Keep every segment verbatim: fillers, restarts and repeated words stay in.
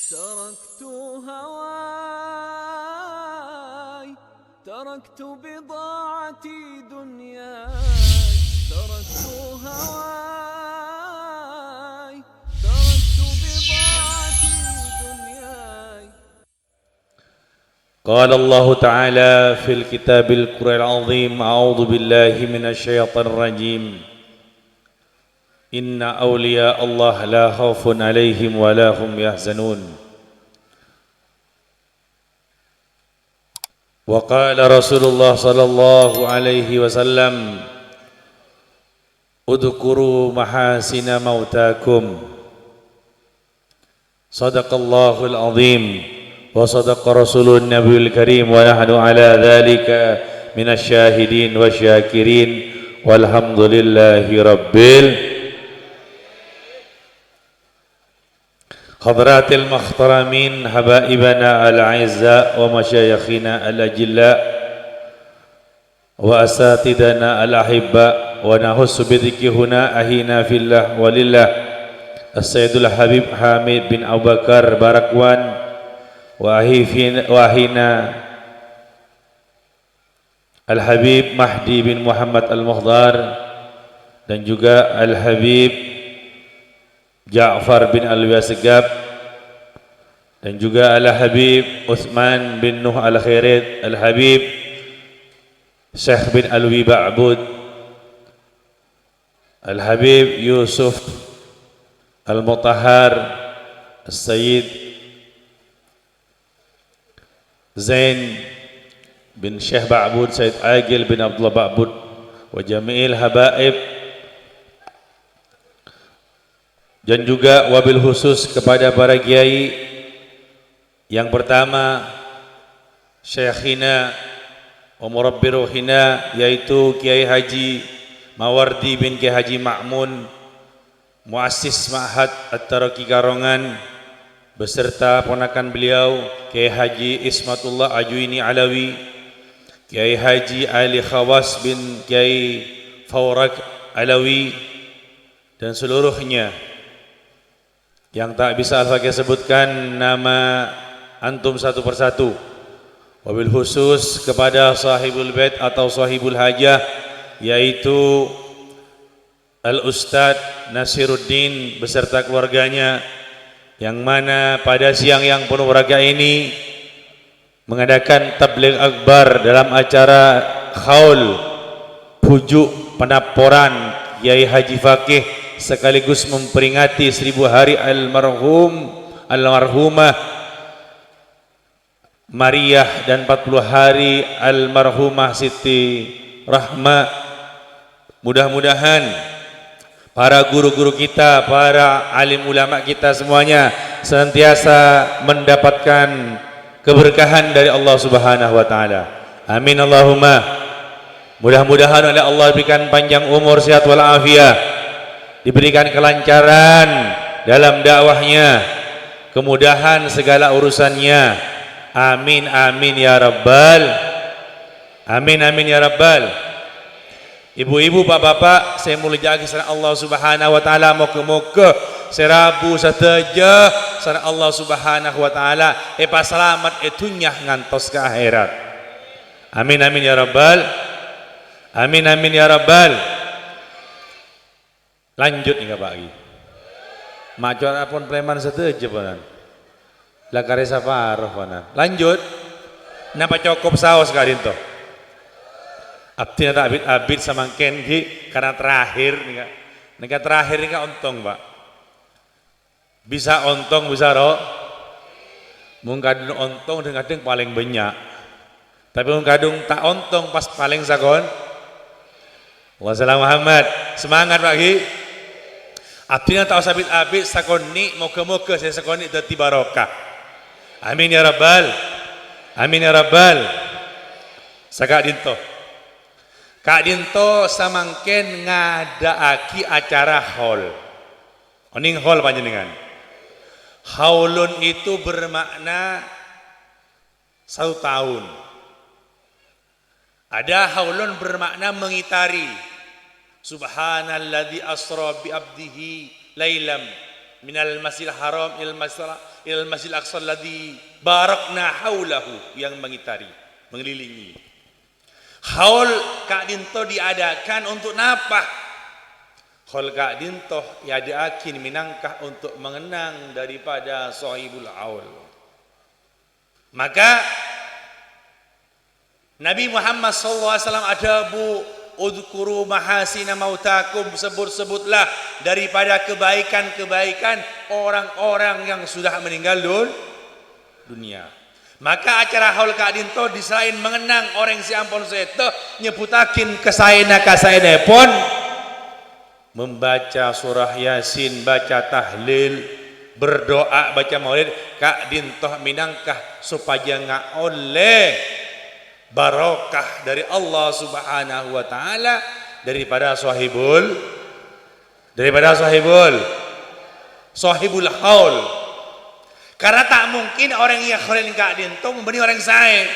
تركت هواي، تركت بضاعتي دنياي، تركت هواي، تركت بضاعتي دنياي. قال الله تعالى في الكتاب القرآن العظيم: أعوذ بالله من الشيطان الرجيم. إن أولياء الله لا خوف عليهم ولا هم يحزنون. وقال رسول الله صلى الله عليه وسلم: اذكروا محاسن موتاكم. صدق الله العظيم وصدق رسوله النبي الكريم ونحن على ذلك من الشاهدين والشاكرين والحمد لله رب ال-، حضرات المحترمين، حبائبنا الأعزاء ومشايخنا الأجلاء وأساتذتنا الأحباء، ونخص بالذكر هنا أخينا في الله ولله السيد الحبيب حامد بن أبو بكر باركوان، وأخي في-، وأخينا Al-Habib Mahdi bin Muhammad Al-Muhdar, dan juga Al-Habib Ja'far bin Alwi Assegaf, dan juga Al-Habib Utsman bin Nuh Al-Khairit, Al-Habib Syekh bin Alwi Ba'bud, Al-Habib Yusuf Al-Mutahhar, Sayyid Zain bin Syekh Ba'bud, Sayyid Agil bin Abdullah Ba'bud, wa jami'il habaib, dan juga wabil khusus kepada para kiai. Yang pertama, Syekhina wa Murabbi Ruhina, yaitu Kiai Haji Mawardi bin Kiai Haji Ma'mun, muassis Ma'had At-Taraqi Karongan, beserta ponakan beliau, Kiai Haji Ismatullah Ajuini Alawi, Kiai Haji Ali Khawas bin Kiai Faurak Alawi, dan seluruhnya yang tak bisa Al-Fakir sebutkan nama antum satu persatu. Wabil khusus kepada sahibul bait atau sahibul hajah, yaitu Al-Ustadz Nasiruddin beserta keluarganya, yang mana pada siang yang penuh berkah ini mengadakan tabligh akbar dalam acara haul, puju' panaporan Kiai Haji Fakih, sekaligus memperingati seribu hari almarhum, almarhumah Mariah dan empat puluh hari almarhumah Siti Rahma. Mudah-mudahan para guru-guru kita, para alim ulama kita semuanya senantiasa mendapatkan keberkahan dari Allah Subhanahu wa Ta'ala. Amin Allahumma. Mudah-mudahan oleh Allah diberikan panjang umur, sehat walafiat, diberikan kelancaran dalam dakwahnya, kemudahan segala urusannya. Amin, amin, ya rabbal. Amin, amin, ya rabbal. Ibu-ibu, bapak-bapak, sè èmoljâ'aghi sareng Allah Subhanahu wa Ta'ala, moghâ-moghâ sè rabu sadhâjâ sareng Allah Subhanahu wa Ta'ala èpasalamet è dhunnya ngantos ka akhèrat. Amin, amin, ya rabbal. Amin, amin, ya rabbal. Lanjut nèka, Pak, ghi. Macorapon preman sadhâjâ, ponan. La karè saparo, ponan. Lanjut. Napa cokop saos ka'dinto? Abdhina ta' abit-abit samangkèn, ghi, karena terakhir nèka. Nèka terakhir nèka ontong, Pak. Bisa ontong, bisa ro-, mon kadhung ontong, dhâng-kadhâng palèng bânnya'. Tapè mon kadhung ta' ontong, pas palèng sakon-, Allahumma shalli ala Muhammad. Semangat, Pak, ghi. Abdhina ta' osa abit-abit, sakonè', moghâ-moghâ sè sakonè' dhâddhi barokah. Amin, ya rabbal. Amin, ya rabbal. Saka'dinto. Ka'dinto samangkèn ngadâ'aghi acara haul. Onèng haul panjhennengngan. Haulun itu bermakna satu tahun. Ada haulun bermakna mengitari. Subhanalladzi asra bi abdihi lailam. "Minal Masjidil Haram ilal Masjidil, ilal Masjidil Aqsa alladzi barakna haulahu," yang mengitari, mengelilingi. Haul ka'dinto diadakan untuk napa? Haul ka'dinto èada'aghi mènangka untuk mengenang daripada Sahibul Haul. Maka Nabi Muhammad sallallahu alaihi wasallam adhâbu, "Udzkuru mahasina mautakum," sebut-sebutlah daripada kebaikan-kebaikan orang-orang yang sudah meninggal dun-, dunia. Maka acara haul ka'dinto disalaèn mengenang orèng sè ampon sèdhâ, nyebbhuttaghi kasaèna-kasaènèpon, membaca surah Yasin, baca tahlil, berdoa, baca maulid, ka'dinto mènangka sopajâ ngaollè barokah dâri Allah Subhanahu wa Ta'ala daripada Sahibul, daripada Sahibul, Sahibul Haul. Karena ta' mungkin orèng èhaulèn ka'dinto bânnè orèng saè.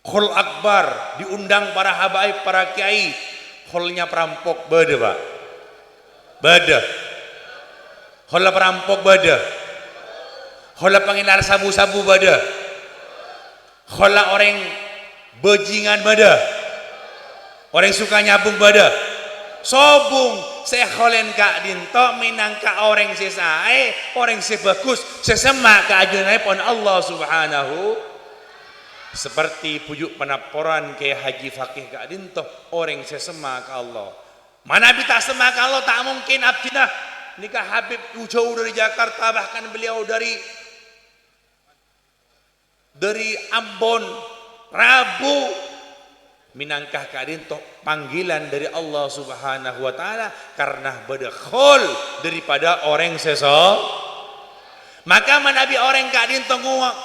Haul akbar, diundang para habaib, para kiai. Haulnya perampok bâdâ, Pak? Bâdâ. Haul perampok bâdâ. Haul pangèdar sabu-sabu bâdâ. Haul orèng bajingan bâdâ. Orèng suka nyabung bâdâ. Sobung sè èhaulèn ka'dinto mènangka orèng sè saè, orèng sè bhâghus, sè semma' ka ajunaèpon Allah Subhanahu. Seperti bhuju' panapporan Kèyaè Haji Fakih ka'dinto, orèng sè semma' ka Allah. Manabi ta' semma' ka Allah, ta' mungkin abdhina nèka Habib jhâu dâri Jakarta, bahkan beliau dâri, dâri Ambon, rabu. Mènangka ka'dinto panggilan dâri Allah Subhanahu wa Ta'ala karena bâdâ haul daripada orèng sè so-, maka manabi orèng ka'dinto ngowa-,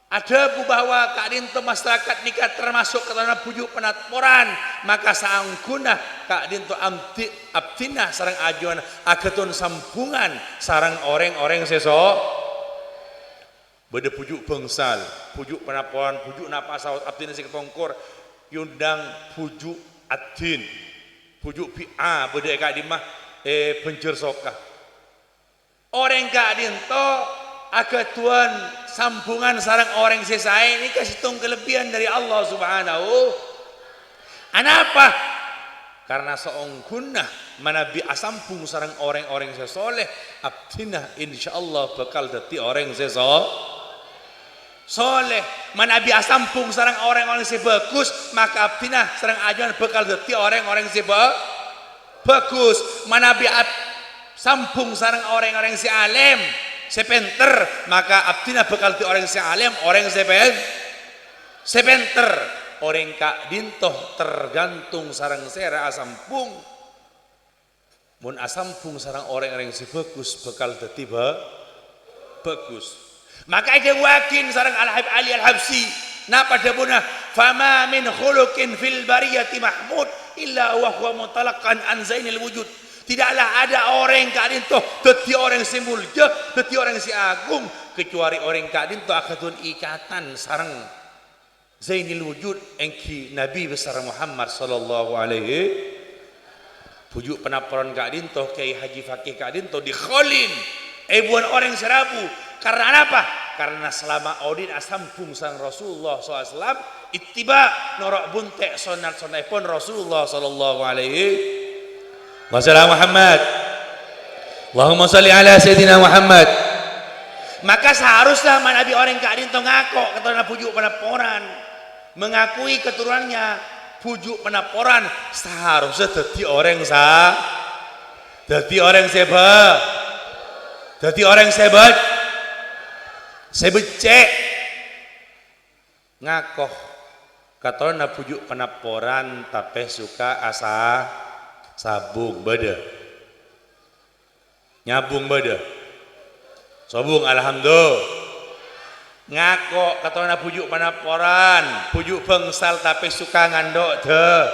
adhâbu bahwa ka'dinto masyarakat nèka termasuk katoronanna bhuju' panapporan, maka saongghuna ka'dinto abdhi-, abdhina sareng ajunan aghâdhuwân sambhungan sareng orèng-orèng sè so-, bâdâ bhuju' bangsal, bhuju' panapporan, bhuju' napa saos abdhina sè kapongkor, èondang bhuju' addhin, bhuju' bi'a bâdâ è ka'dimma, è Banjar Soka. Orèng ka'dinto aghâdhuwân sambhungan sareng orèng sè saè nèka sèttong kalebbiyân dâri Allah Subhanahu. Anapa? Karena saongghuna manabi asambhung sareng orèng-orèng sè soleh, abdhina insyaallah bhâkal dhâddhi orèng sè so-, soleh. Manabi asambhung sareng orèng-orèng sè bhâghus, maka abdhina sareng ajunan bhâkal dhâddhi orèng-orèng sè bhâ-, bhâghus. Manabi ab-, sambhung sareng orèng-orèng sè alèm, sè pènter, maka abdhina bhâkal dhâddhi orèng sè alèm, orèng sè pèn-, sè pènter. Orèng ka'dinto tergantung sareng sèra asambhung. Mon asambhung sareng orèng-orèng sè bhâghus, bhâkal dhâddhi bhâ-, bhâghus. Maka èdhâbuwâghi sareng Al-Habib Ali Al-Habsyi, napa dhâbuna? "Fama min khuluqin fil bariyati mahmud illa wa huwa mutalaqqan an zainil wujud." Tidaklah ada orèng ka'dinto dhâddhi orèng sè molja, dhâddhi orèng sè agung, kecuali orèng ka'dinto aghâdhuwân ikatan sareng Zainil Wujud èngghi Nabi Besar Muhammad sallallahu alaihi. Bhuju' panapporan ka'dinto, Kèyaè Haji Fakih ka'dinto dikhaulèn èbuwân orèng sè rabu. Karena napa? Karena salama odhi'na asambhung sareng Rasulullah sallallahu alaihi wasallam, ittiba', noro' bunte' sonnat-sonnatèpon Rasulullah sallallahu alaihi. Allahumma shalli ala Muhammad. Allahumma shalli ala Sayyidina Muhammad. Maka seharusnya manabi orèng ka'dinto ngako' katoronanna bhuju' panapporan, mengakui keturunannya bhuju' panapporan, seharusnya dhâddhi orèng sa-, dhâddhi orèng sè bâ-, dhâddhi orèng sè bâ-, sè beccè'. Ngako' katoronanna bhuju' panapporan, tapè suka asa-, sabung, bâdâ. Nyabung bâdâ. Sobung, alhamdulillah. Ngako' katoronanna bhuju' panapporan, bhuju' bangsal, tapè suka ngandho' dâ-,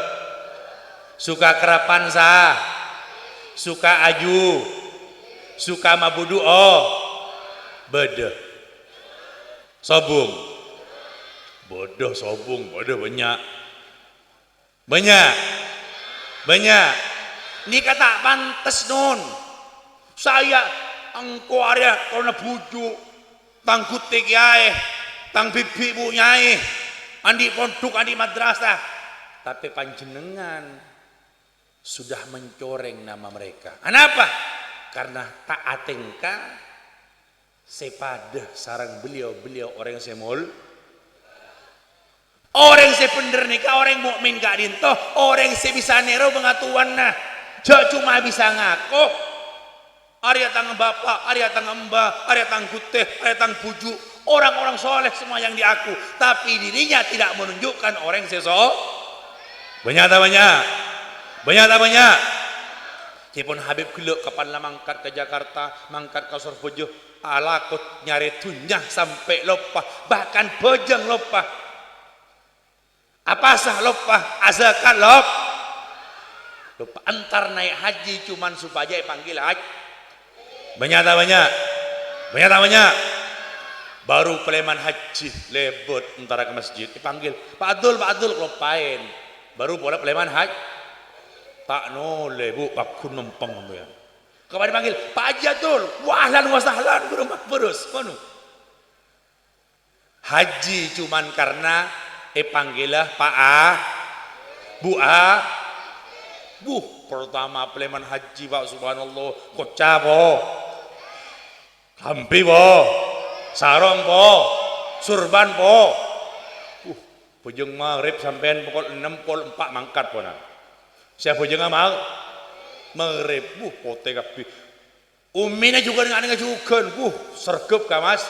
suka karapan sa-, suka aju, suka mabudhu, oh, bâdâ. Sobung. Bâdâ sobung, bâdâ bânnya'. Bânnya'. Bânnya'. Nèka ta' pantes, non. Saya engko' arèya toronna bhuju', tang ghutè kèyaè, tang bhibbhi' bu nyaè, andi' pondhuk, andi' madrasah. Tapè panjhennengngan sudah mencoreng nama mereka. Anapa? Karena ta' atèngka sè padâ sareng beliau-beliau orèng sè mol-, orèng sè bhendher nèka orèng mukmin ka'dinto, orèng sè bisa nèro bangatowana. Jhâ' coma bisa ngako, "Arèya tang bapa', arèya tang emba, arèya tang ghutè, arèya tang bhuju'." Orang-orang soleh semua yang diaku, tapi dirinya tidak menunjukkan orèng sè so-, banyak ta' banyak? Banyak ta' banyak? Cèpon Habib ghellâ' kapan la mangkat ka Jakarta, mangkat ka Sorbhâjâ, alako nyarè dhunnya sampè' loppa, bahkan bhâjâng loppa. Apasa loppa, azakat lop-, loppa. Entar naè' haji cuman sopajâ èpanggil haj-, banyak ta' banyak? Banyak ta' banyak? Baru palèman haji, lèbât entara ka masjid, èpanggil, "Pak Adul, Pak Adul," kaloppaèn. Baru polè palèman haj-, ta' nolè, Bu, pagghun nèmpèng sampèyan. Kapan èpanggil, "Pak Haji Adul," "Wa ahlan wa sahlan, buru, buru." Ngono. Haji cuman karna èpanggila Pa' A-, Bu A-, buh, pertama palèman haji, Pak, subhanallah, koca, po, kalambi, po, sarong, po, surban, po. Buh, bhâjâng maghrib sampèyan pokol ennem, pokol empa' mangkat, pona. Sè abhâjângnga ma-, maghrib, buh, potè kabbhi. Ummina jhughân nga'-, nèngnga jhughân, buh, sergep ka mas-,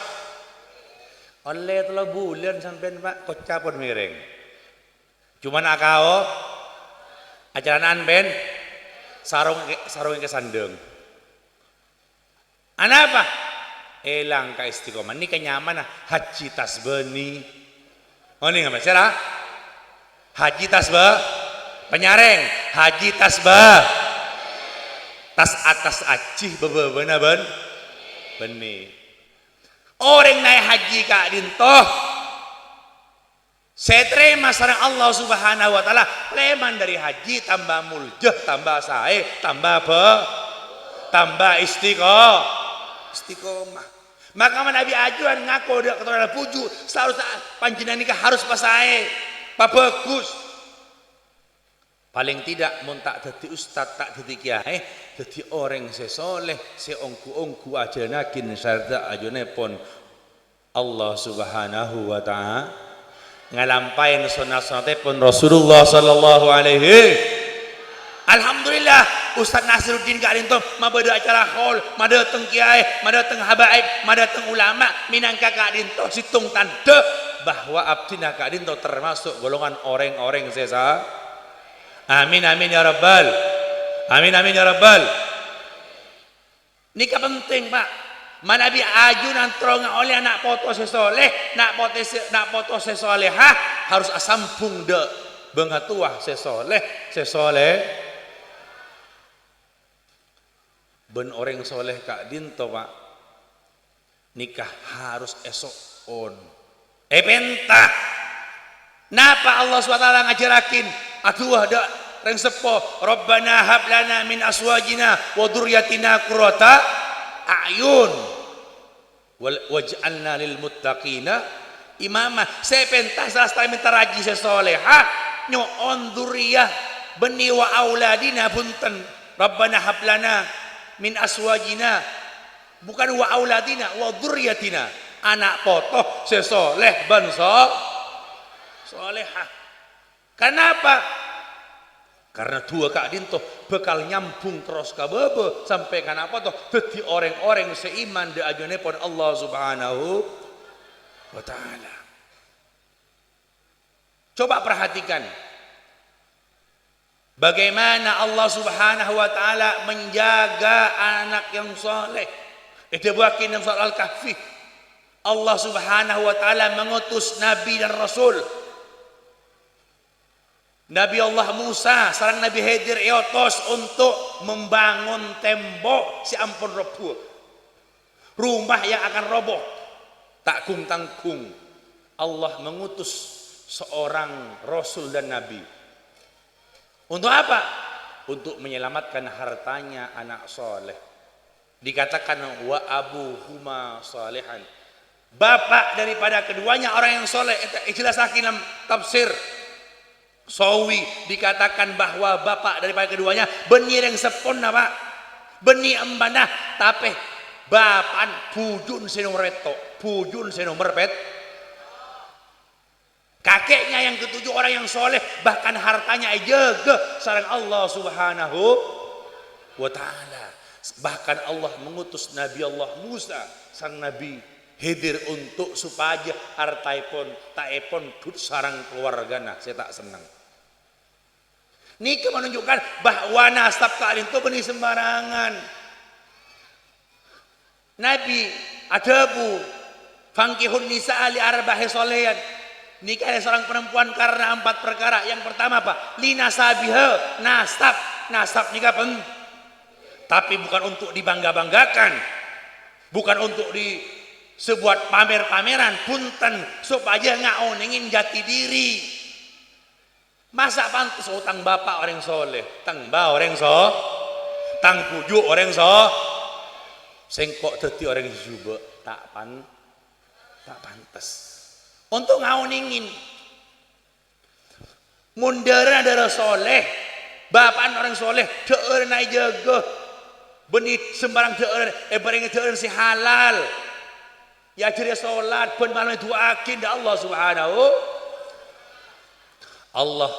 ollè tello bulân sampèyan, Pak, koca pon mèrèng. Cuman akao, acalana'an pèn, sarong, sarong èkasandhâng. Anapa? Èlang ka istiqomah. Nèka nyamana haji tasbâni. Onèng apa, sèra? Haji tasbâ-, panyarèng. Haji tasbâ-, tas atas ajhi bâbâbâna bân-, bânnè. Orèng naè' haji ka'dinto sè ètarèma sareng Allah Subhanahu wa Ta'ala, palèman dâri haji tamba moljâ, tamba saè, tamba bâ-, tamba istiqo-, istiqomah. Maka manabi ajunan ngako dâ' katoronna bhuju', saharusnya panjhennengngan nèka harus pasaè, pabhâghus. Palèng tidak, mon ta' dhâddhi ustad, ta' dhâddhi kèyaè, dhâddhi orèng sè soleh, sè ongghu-ongghu ajhâlannaghi sarta ajunèpon Allah Subhanahu wa Ta'ala, ngalampaè sonnat-sonnatèpon Rasulullah sallallahu alaihi. Alhamdulillah, Ustaz Nasiruddin ka'dinto mabâdâ acara haul, madâteng kèyaè, madâteng habaib, madâteng ulama, mènangka ka'dinto sèttong tandhâ bahwa abdhina ka'dinto termasuk golongan orèng-orèng sè sa-, amin, amin, ya rabbal. Amin, amin, ya rabbal. Nèka penting, Pak. Manabi ajunan terrongnga ollè ana' poto sè soleh, na' pote sè, na' poto sè solehah, harus asambhung dâ' bângatowa sè soleh, sè soleh. Bân orèng soleh ka'dinto, Pak, nèka harus èso'on, èpènta. Napa Allah Subhanahu wa Ta'ala ngajhârraghi? Adu'a dâ' rèng seppo, "Rabbana hab lana min azwajina wa dzurriyyatina qurrata a'yun wal-, waj'alna lil muttaqina imama." Sè pènta sastra mènta rajhi sè solehah, nyo'on dzurriyyah bânnè wa auladina, bhunten. "Rabbana hab lana min azwajina," bukan "wa auladina, wa dzurriyyatina." Ana' poto sè soleh bân so-, solehah. Kenapa? Karena du'a ka'dinto bhâkal nyambhung terros ka bâbâ sampè' ka ana' poto, dhâddhi orèng-orèng sè iman dâ' ajunèpon Allah Subhanahu wa Ta'ala. Coba perhatikan bagaimana Allah Subhanahu wa Ta'ala menjaga anak yang saleh. Èdhâbuwaghi neng Surah Al-Kahfi, Allah Subhanahu wa Ta'ala mengutus nabi dan rasul. Nabi Allah Musa sareng Nabi Khidir èotos untuk membangun tembok sè ampon robowa. Rumah yang akan roboh. Ta' gung-tanggung. Allah mengutus seorang rasul dan nabi. Untuk apa? Untuk menyelamatkan hartanya anak soleh. Dikatakan, "Wa abuhuma shalihan." Bapak daripada keduanya orang yang soleh. Ente-, ejelasaghi dalam tafsir Sawi, dikatakan bahwa bapak daripada keduanya bânnè rèng seppona, Pak. Bânnè embana, tapè bapa'na bhujuna sè nomer pètto'. Bhujuna sè nomer pèt-, Kakeknya yang ketujuh orang yang soleh, bahkan hartanya èjâgâ sareng Allah Subhanahu wa Ta'ala. Bahkan Allah mengutus Nabi Allah Musa sareng Nabi Khidir untuk supajâ hartaèpon ta' èpondhut sareng kalowargana sè ta' senneng. Nèka menunjukkan bahwa nasab ka'dinto bânnè sembarangan. Nabi adhâbu, "Fankihun nisa'a li arba'i shalihin." Nikahi seorang perempuan karena empat perkara. Yang pertama apa? Li nasabiha, nasab. Nasab nèka pen-, tapi bukan untuk dibangga-banggakan. Bukan untuk di sebuah pamer-pameran, bhunten, sopajâ ngaonèngè jati diri. Masa' pantes, "Oh, tang bapa' orèng soleh, tang embhâ orèng so-, tang bhuju' orèng so-, sèngko' dhâddhi orèng sè jhubâ'." Ta' pan-, ta' pantes. Onto' ngaonèngè. Mon dhârâna dhârâ soleh, bapa'na orèng soleh, dhâ'ârânna èjâgâ. Bânnè sembarang dhâ'ârân, èparèngè dhâ'ârân sè halal. Èajhâri sholat, bân malem èdu'aaghi dâ' Allah Subhanahu. Allah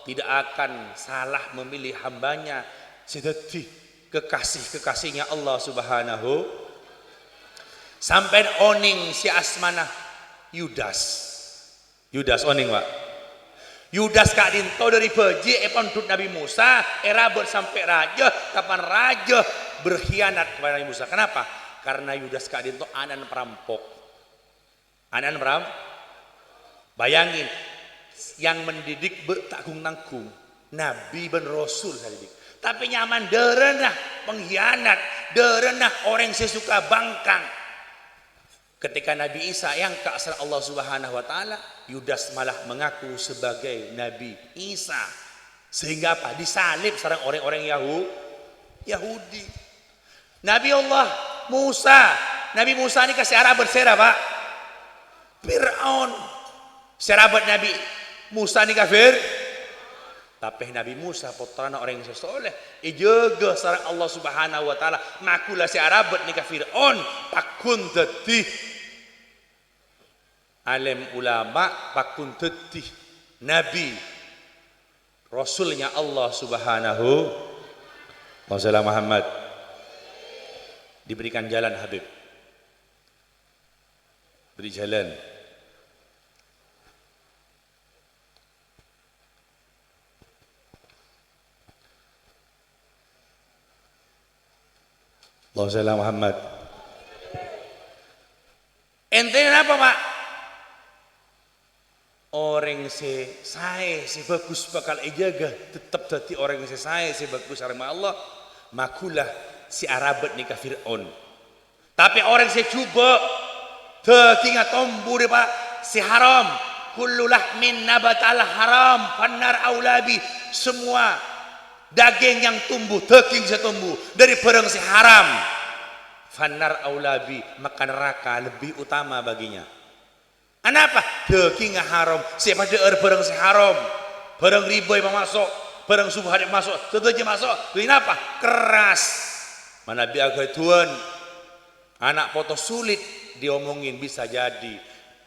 tidak akan salah memilih hambanya sè dhâddhi kekasih-kekasihnya Allah Subhanahu. Sampèyan onèng sè asmana Yudas. Yudas onèng, Pak. Yudas ka'dinto dâri bâji' èpondhut Nabi Musa, èrabât sampè' rajâ, kapan rajâ berkhianat kepada Nabi Musa. Kenapa? Karena Yudas ka'dinto ana'na perampok. Ana'na peram-, bayangin, yang mendidik bâ-, ta' gung-tanggung, nabi bân rasul sè didik. Tapè nyamana dhârâna pengkhianat, dhârâna orèng sè suka bangkang. Ketika Nabi Isa èangka' sareng Allah Subhanahu wa Ta'ala, Yudas malah mengaku sebagai Nabi Isa. Sehingga apa? Disalib sareng orèng-orèng Yahu-, Yahudi. Nabi Allah Musa, Nabi Musa nèka sè arabât sèra, Pak? Fir'aun. Sè arabât Nabi Musa nèka Fir-, Tapè Nabi Musa, pottrana orèng sè soleh, èjâgâ sareng Allah Subhanahu wa Ta'ala. Makula sè arabât nèka Fir'aun, pagghun dhâddhi alim ulama, pagghun dhâddhi nabi, rasulnya Allah Subhanahu wa Ta'ala. Muhammad. Diberikan jalan, Habib. Beri jalan. Allahumma shalli ala Muhammad. Ènto napa, Pak? Orèng sè saè, sè bhâghus bhâkal èjâgâ, tettep dhâddhi orèng sè saè, sè bhâghus sareng Allah. Makula sè arabât nèka Fir'aun. Tapè orèng sè jhubâ', dhâghingnga tombu dâri pa-, sè haram. "Kullu lahmin nabatal haram, fannar aula bi." Semua daging yang tumbuh, daging sè tombu dâri bhârâng sè haram, fannar aula bi, maka neraka lebih utama baginya. Anapa? Dhâghingnga haram, sè èpadhâ'âr bhârâng sè haram. Bhârâng riba èpamaso', bhârâng subhat èpamaso', sadhâjâ maso'. Dhâddhi napa? Kerras. Manabi aghâdhuwân, ana' poto sulit diomongin, bisa jadi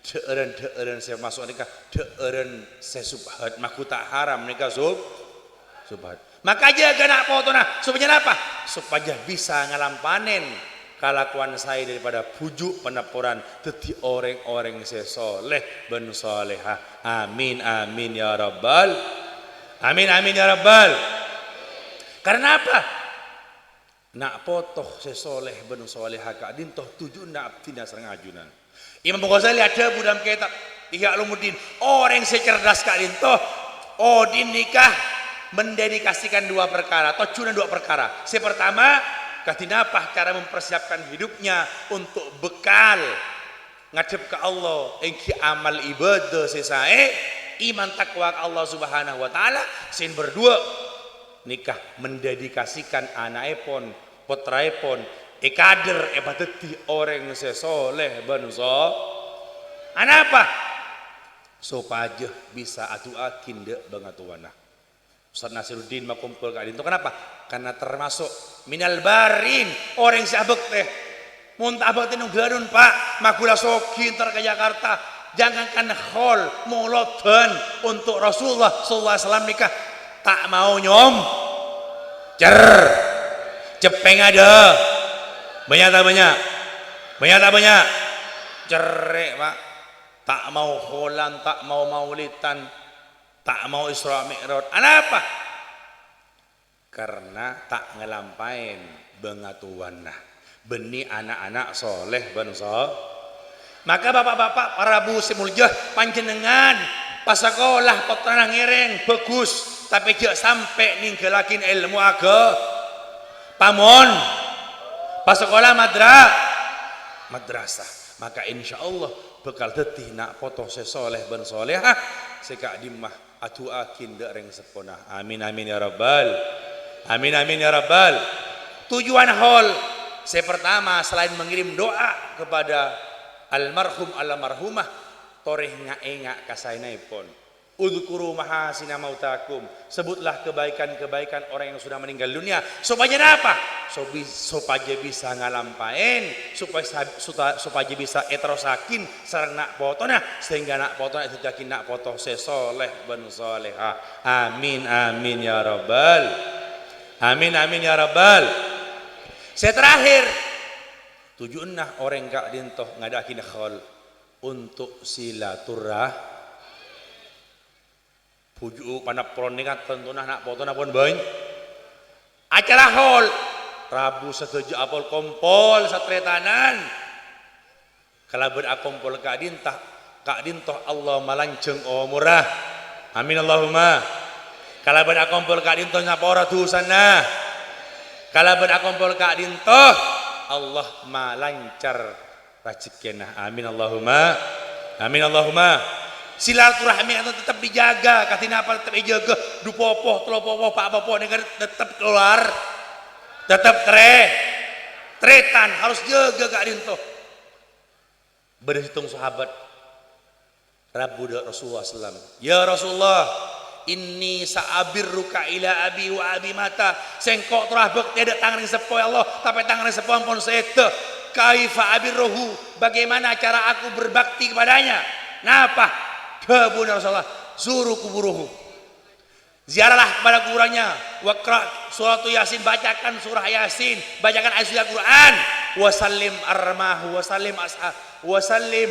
dhâ'ârân-dhâ'ârân sè maso' nèka dhâ'ârân sè subhat, magu ta' haram nèka sub-, subhat. Maka jâgâ ana' potona, sopajâ napa? Sopajâ bisa ngalampanen kalakowan saè daripada bhuju' panepporan, dhâddhi orèng-orèng sè soleh bân soleha. Amin, amin, ya rabbal. Amin, amin, ya rabbal. Karena apa? Na' poto sè soleh bân soleha ka'dinto tuju'na abdhina sareng ajunan. Imam Ghazali adhâbu dalam kitab Ihya Ulumuddin, orèng sè cerdas ka'dinto, odi' nèka mendedikasikan dua perkara, tojjhuna dua perkara. Sè pertama, kadhi napa cara mempersiapkan hidupnya untuk bekal ngadhep ka Allah, èngghi amal ibadah sè saè, iman takwa ka Allah Subhanahu wa Ta'ala. Sè nomor dua, nèka mendedikasikan ana'èpon, pottraèpon, èkadher èpadhâddhi orèng sè soleh bân so-, anapa? Sopajâ bisa adu'aaghi dâ' bângatowana. Ustaz Nasiruddin makompol ka'dinto. Kenapa? Karena termasuk minal barin, orèng sè abhâktè. Mon ta' abhâktè nong-ghâlun, Pak, maghula soghi entar ka Jakarta. Jangankan khol, molodan untuk Rasulullah sallallahu alaihi wasallam nèka ta' mau nyom-, cer. Ceppèngnga dâ'. Bânnya' ta' bânnya'? Bânnya' ta' bânnya'? Cerrè', Pak. Ta' mau kholan, ta' mau maulidan, ta' mau Isra Mi'raj. Anapa? Karena ta' ngalampaè bângatowana. Bânnè ana'-ana' soleh bân so-, maka bapa'-bapa', para rabu sè molja, panjhennengngan pasakola pottrana ngèrèng, bhâghus, tapè jhâ' sampè' nèngghâllaghi èlmo aga-, pamon, pasakola madra-, madrasah. Maka insyaallah bhâkal dhâddhi na' poto sè soleh bân solehah sè ka'dimma adu'aaghi dâ' rèng seppona. Amin, amin, ya rabbal. Amin, amin, ya rabbal. Tujuan haul sè pertama, selain mengirim doa kepada almarhum, almarhumah, torè nga'-ènga' ka saènaèpon. Udzkuru mahasina mautakum. Sebutlah kebaikan-kebaikan orang yang sudah meninggal dunia. Sopajâ napa? Sobi-, sopajâ bisa ngalampaè, sopajâ sa-, suta-, sopajâ bisa èterrossaghi sareng na' potona, sehingga na' potona èdhâddhiyâghi na' poto sè soleh bân solehah. Amin, amin, ya rabbal. Amin, amin, ya rabbal. Sè terakhir, tujuanna orèng ka'dinto ngadâ'aghi khol untuk silaturah-, bhuju' panappolan nèka tantona na' potona pon bân-, acara haul. Rabu sadhâjâ apol-kompol sataretanan. Kalabân akompol ka'dinta-, ka'dinto Allah malanjhâng omorra. Amin Allahumma. Kalabân akompol ka'dinto nyapora dhusana. Kalabân akompol ka'dinto Allah malancar rajhekkèna. Amin Allahumma. Amin Allahumma. Silaturahmi itu tetap dijaga, kadhi napa tetap èjâgâ, du popo, tello popo, pa' popo nèka tetap keluar. Tetap tre-, tretan, harus jâgâ ka'dinto. Bâdâ sèttong sahabat rabu dâ' Rasulullah sallam, "Ya Rasulullah, inni sa'abirruka ila abi wa abi mata." Sèngko' terro abhâktè dâ' tang rèng seppo, ya Allah, tapè tang rèng seppo ampon sèdhâ. "Kaifa abirruhu? Bagaimana cara aku berbakti kepadanya?" Napa? Dhâbuna Rasulullah, "Zuru kuburuhu." Ziarahlah kepada kuburannya. Waqra suratu Yasin, bacakan surah Yasin, bacakan ayat suci Al-Quran. Wasallim armahu, wasallim asha-, wasallim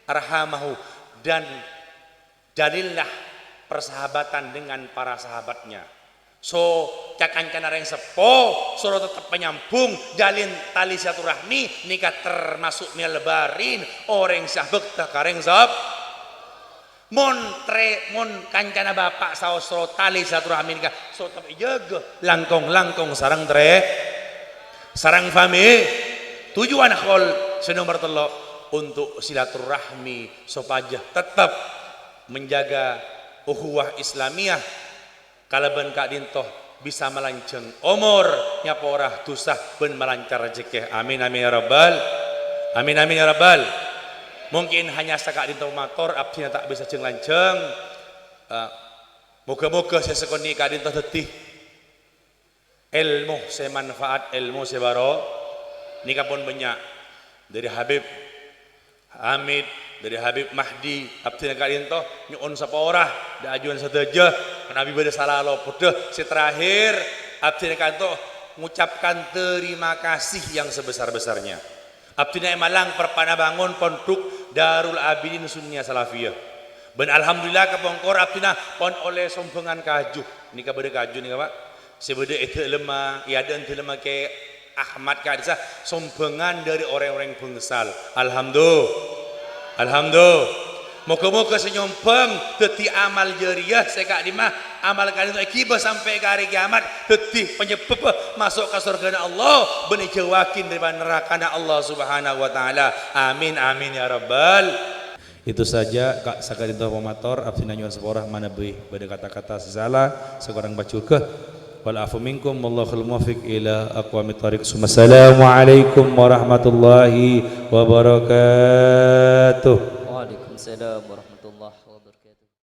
arhamahu. Dan jalinlah persahabatan dengan para sahabatnya. So, ca-kancana rèng seppo, soro tetep panyambhung, jalin tali silaturahmi, nèka termasuk minal barin, orèng sè abhâkta ka rèng sep-, Mon tre-, mon kancana bapa' saos ro tali silaturahmi nèka soro tetep èjâgâ, langkong-langkong sareng tre-, sareng fami. Tujuan khol sè nomer tello' untuk silaturahmi sopajâ tetep menjaga ukhuwah Islamiyah. Kalabân ka'dinto bisa malanjhâng omor, nyapora dhusa, bân malancar rajhekkè. Amin, amin, ya rabbal. Amin, amin, ya rabbal. Mungkin hanya saka'dinto mator, abdhina ta' bisa jhâng-lanjhâng. Eh, moga-moga sè sakonè' ka'dinto dhâddhi èlmo sè manfaat, èlmo sè baro-, nèka pon bânnya'. Dhâri Habib Hamid, dhâri Habib Mahdi, abdhina ka'dinto nyo'on sapora dâ' ajunan sadhâjâ, manabi bâdâ sala lopot. Sè terakhir, abdhina ka'dinto ngucapkan terima kasih yang sebesar-besarnya. Abdhina è Malang parpa'na bângon pondhuk Darul Abidin Sunniyah Salafiyah. Bân alhamdulillah, kapongkor abdhina pon ollè sombhângan kaju. Nèka bâdâ kaju nèka, Pak. Sè bâdâ è dâlemma, è adâ'na dâlemma Kè Ahmad ka'dissa sombhângan dhâri orèng-orèng bângsal. Alhamdu-, alhamdu-, moga-moga sè nyombhâng dhâddhi amal jariyah sè ka'dimma amal ka'dinto èghibâ sampè' ka arè kiamat, dhâddhi panyebâbbhâ maso' ka sowarghâna Allah, bân èjhâuwaghi dhâri narakana Allah Subhanahu wa Ta'ala. Amin, amin, ya rabbal. Itu saja, Kak, saka'dinto pamator, abdhina nyo'on sapora manabi bâdâ kata-kata sè sala, sakorang pajhughâ. والعفو منكم، والله الموفق إلى أقوم الطريق. ثم السلام عليكم ورحمة الله وبركاته. Waalaikumsalam warahmatullahi wabarakatuh.